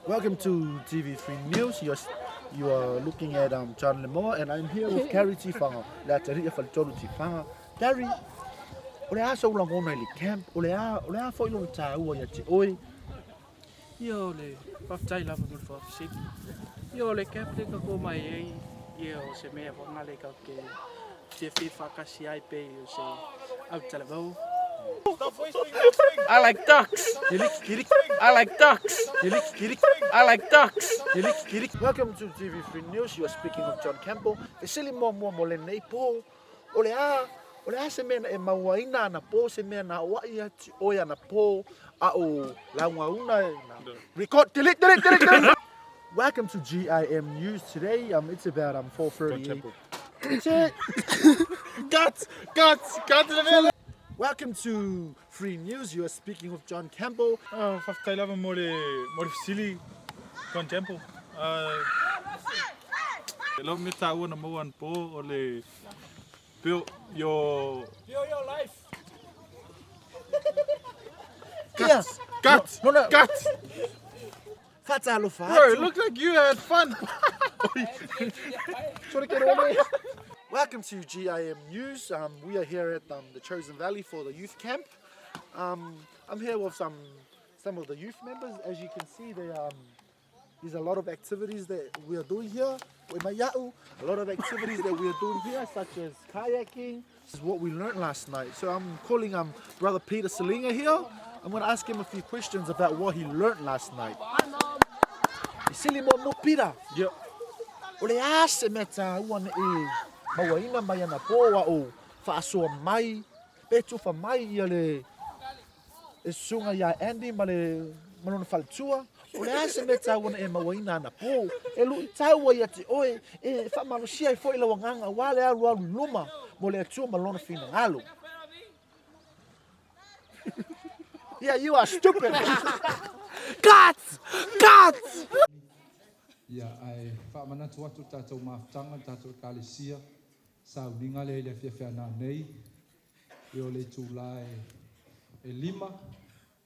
Welcome to TV3 News. You are looking at John Lemoa and I'm here with Gary Tifanga. Le atari e faletolu Tifanga. Gary, o le a sou lagona i le camp, o le a, o le a foi lona tāua ia te oe. Ia o le faafetai lava mo le faafesili. Ia o le camp lea ka kō mai ai, ia o se mea whangale ka ke fiafia whakasi ai pe o se autalavou. I like ducks. I like ducks. I like ducks. Welcome to TV3 News. You are speaking with John Campbell. Fesili muamua mo lenei pō. O le a, o le a se mea na e mauaina anapō, se mea na auaʻi atu ʻoe anapō a o laugauna e na. Record, delete, delete, delete, delete. Welcome to GIM News today. It's about 4:30. Cut! Cut! Cut le mea lea! Welcome to Free News. You are speaking with John Campbell. Ah, faafetai lava mo le mo le fesili John Campbell. Ah, lau mea taua na maua anapo o le build your Build your life. Cut! Cut! No, no. Cut! Faatalofa Bro, atu. it looked like you had fun. Welcome to GIM News. We are here at the Chosen Valley for the youth camp. I'm here with some of the youth members. As you can see, there's a lot of activities that we are doing here. A lot of activities that we are doing here, such as kayaking. This is what we learned last night. So I'm calling Brother Peter Salinga here. I'm going to ask him a few questions about what he learned last night. Fesili muamua Peter. Yep. O le a se mea tāua na e mauaina mai anapō a o faasoa mai, pe tufa mai ia le e susuga iā Andy ma le ma lona faletua. O le a se mea tāua na e mauaina anapō, e luʻitaua ia te oe, e faamalosia ai foi lau agaga auā le alualu i luma mo le Atua ma lona finagalo. Yeah, you are stupid. Cut! Cut! Ia, ae faamanatu atu le tatou mafutaga, le tatou Ekalesia, sauniga lea i le afiafi ana nei, ia o le itula e 5,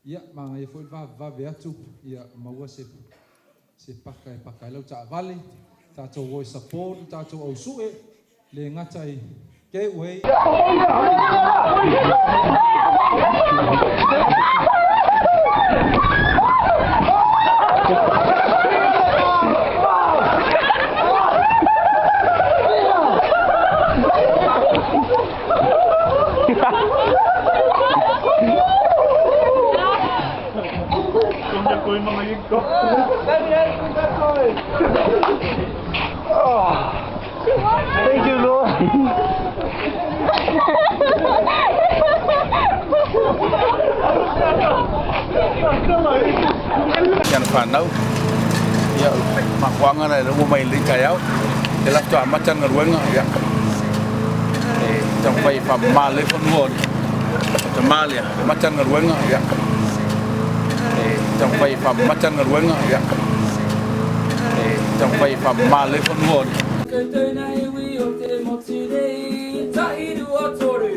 ia, manaia foi le vavevave atu, ia maua se se paka e paka ai lau taavale, tatou o e support le tatou au sue, le gata i Gateway. Thank you, Lord. Ki ana whanau, ia, mafuaga na le ua mai i lenei taeao, lea la faatoa amata le galuega, ia, e taumafai e faamama lelei fanua o le tama lea, amata le galuega, ia, e taumafai e faamata le galuega, ia, e taumafai e faamama lelei fanua o le. Koutou na iwi o te motu nei, tahi rua toru.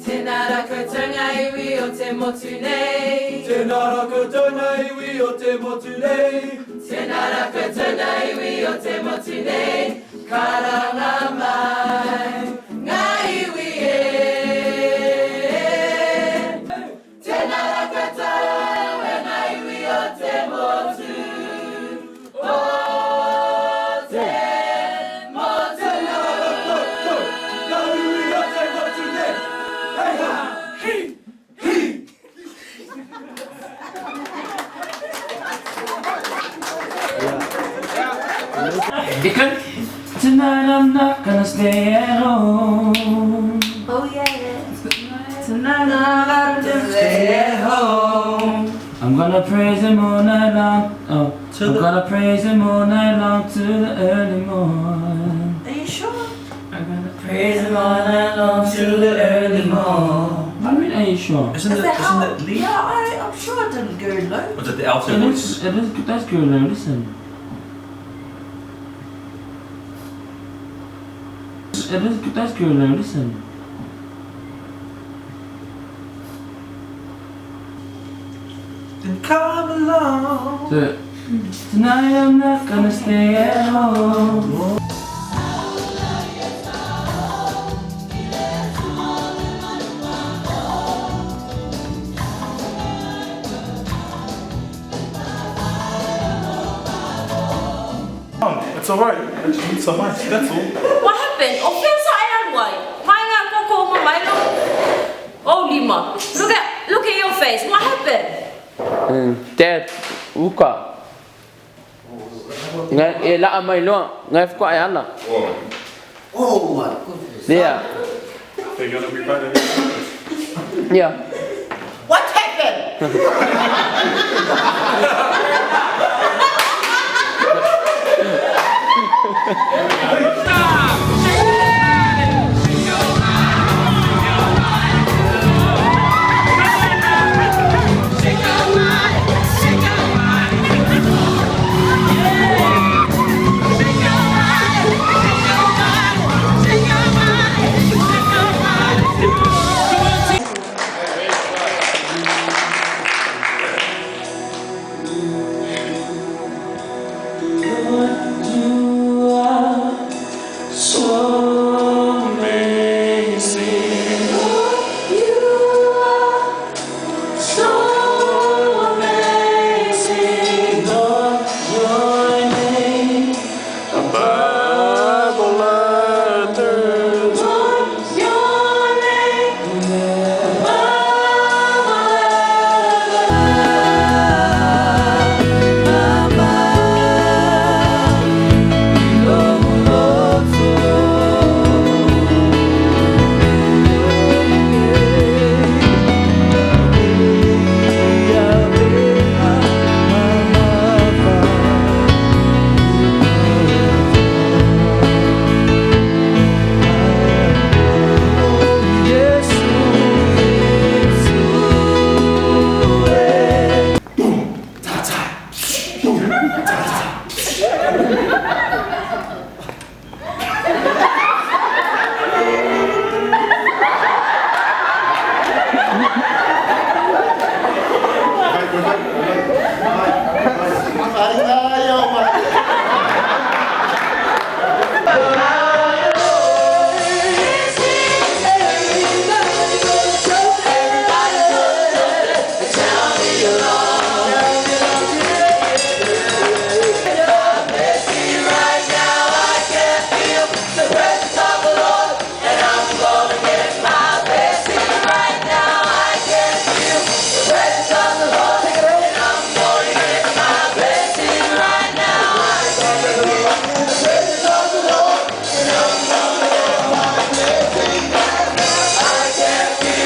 Tēnā rā koutou ngā iwi o te motu nei. Tēnā rā koutou ngā iwi o te motu nei. Tēnā rā koutou ngā iwi o te motu nei. Karanga mai ngā iwi e. Tēnā rā koutou e ngā iwi o te motu. O te motu. Tēnā rā koutou ngā iwi o te motu nei. Hei ha! Hi! Deacon. Tonight I'm not gonna stay at home. Oh yeah. Tonight I'm gonna stay at home. I'm gonna praise him all night long. Oh, I'm gonna praise him all night long to the early morn. Are you sure? I'm gonna praise him all night long to the early morn. I mean, are you sure? Isn't Is it, that how? isn't it lead? Yeah, I'm sure it didn't go low. Was it the alto It voice? is, it is, that's good now, listen. It is, that's good now, listen. Then come along. So, tonight I'm not gonna stay at home. It's alright. I just need some ice, that's all. What happened? O fea sa e alu ai? Mai ngā koko o mamailo. Oh lima. Look at look at your face. What happened? Dad, uka. Ngai e laa mai loa, ngai fuka e ana. Oh my goodness. Yeah. They're gonna be right here. Yeah. What happened?